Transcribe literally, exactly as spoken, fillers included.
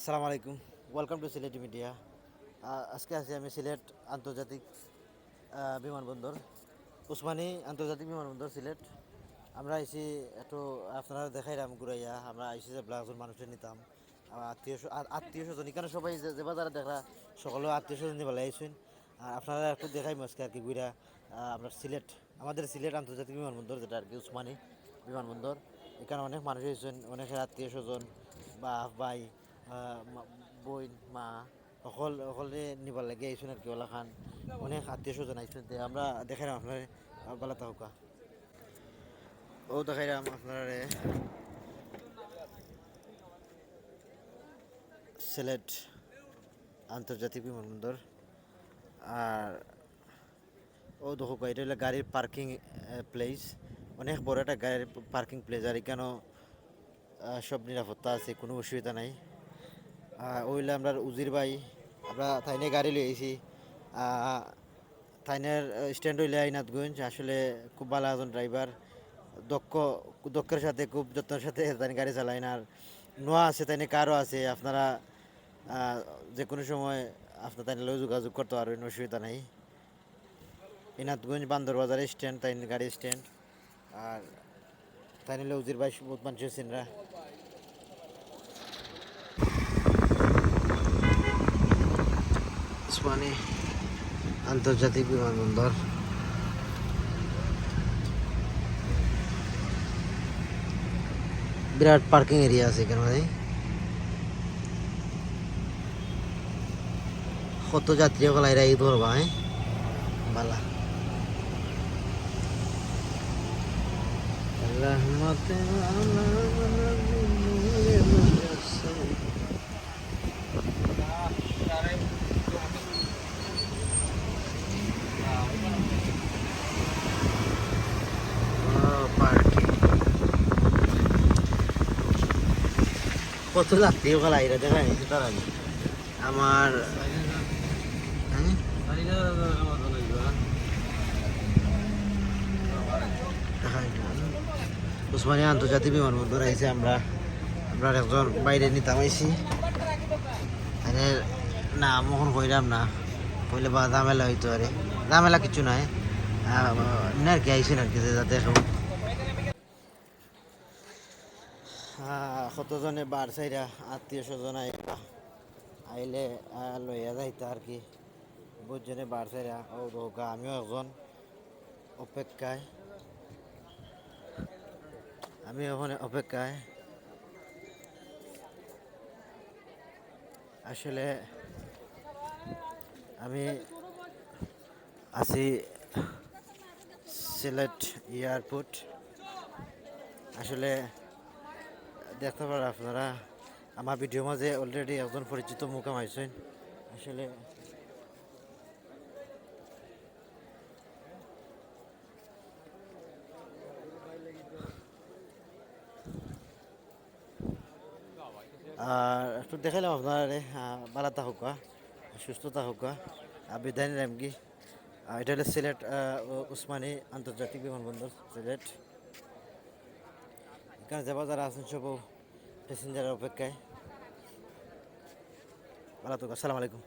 আসসালামু আলাইকুম, welcome to Sylheti মিডিয়া। আ-, আজকে আছি আমি সিলেট আন্তর্জাতিক, আ, বিমানবন্দর, উসমানী আন্তর্জাতিক বিমানবন্দর সিলেট। আমরা আইছি একটু আপনারারে দেখাইরাম ঘুরাইয়া। আমরা আইছি যে ব্লাউজের মানুষের নিতাম, আমার আত্মীয় স্ব-, আ-, আত্মীয় স্বজন, এখানো সবাই যে, যে বাজারে দেখরা, সকলে আত্মীয় স্বজন নিবালাই আইছইন। আর আপনারারে একটু দেখাইমু আজকে আর কি ঘুরা, আ, আমরা সিলেট, আমাদের সিলেট আন্তর্জাতিক বিমানবন্দর, যেটা আর কি উসমানী বিমানবন্দর। এখানো অনেক মানুষ আইছইন, অনেকের আত্মীয় স্বজন, বাফ, ভাই, আ, মা-, বইন, মা, সকল, সকলে নিবার লাগি আইছইন আর কি। ওলাখান অনেক আত্মীয় স্বজন আইছইন, তে আমরা দেখাইরাম আপনারারে, আ, বালা থাকউক্কা। অউ দেখাইরাম আপনারারে সিলেট আন্তর্জাতিক বিমানবন্দর। আর অউ দেখউক্কা, ইটা অইলো গাড়ির পার্কিং, আহ, প্লেস। অনেক বড় একটা গাড়ির পার্কিং প্লেস। আর এখানো, আহ, সব নিরাপত্তা আছে, কুনু অসুবিধা নাই। আহ, অইলো আমরার উজির ভাই, আমরা তাইনে গাড়ি লই আইছি। আহ, তাইনের, আহ, স্ট্যান্ড অইলো ইনাতগঞ্জ। আসলে খুব বালা একজন ড্রাইভার, দক্ষ, দক্ষের সাথে, খুব যত্নের সাথে তাইন গাড়ি চালাইন। আর নোয়া আছে, তাইনে কারও আছে। আপনারা, আহ, যে কুনু সময় আপনারা তাইন লগে যোগাযোগ করতা পারইন, অসুবিধা নাই। ইনাতগঞ্জ বান্দরবাজার স্ট্যান্ড, তাইন গাড়ি স্ট্যান্ড। আর তাইন অইলো উজির ভাই, বউত মানষে চিনরা। উসমানী আন্তর্জাতিক বিমানবন্দর। বিরাট পার্কিং এরিয়া আছে এখানো, মানে। কত যাত্রী অকল আইরা ইদ করবা, হ্যাঁ? বালা। রহমতে আলম নবী নূরে মুজাসসাম। ও, পার্টি। কত যাত্রী অকল আইরা, দেখা যাইছে তারা। আমার, হ্যাঁ? দেখা যাইছে। উসমানিয়া আন্তর্জাতিক বিমানবন্দর আইছি আমরা। আমরার একজন ভাইরে নিতাম আইছি। মানে, নাম অখন কইরাম না, কইলে বা ঝামেলা অইতো পারে। ঝামেলা কিচ্ছু নাই। আহ, এমনে আর কি আইছি আর কি, যে যাতে একটু আহ, কতজনে বার চাইরা, আত্মীয় স্বজন আইবা, আইলে, আহ, লইয়া যাইতা আর কি। বউত জনে বার চাইরা, অউ দেখউক্কা, আমিও একজন অপেক্ষায়, আমি অখন অপেক্ষায়। আসলে আমি আছি সিলেট এয়ারপোর্ট। আসলে দেখতা পাররা আপনারা, আমার ভিডিওর মাঝে already একজন পরিচিত মুখ আইছইন। আসলে আর একটু দেখাইলাম আপনারারে, আহ, বালা থাকউক্কা, সুস্থ থাকউক্কা, আহ, বিদায় নিলামগি। আহ, ইটা অইলো সিলেট, আহ, উ-, উসমানী আন্তর্জাতিক বিমানবন্দর, সিলেট। এখানো যারা যারা আছইন, সব প্যাসেঞ্জারের অপেক্ষায়। বালা থাকউক্কা, আসসালামু আলাইকুম।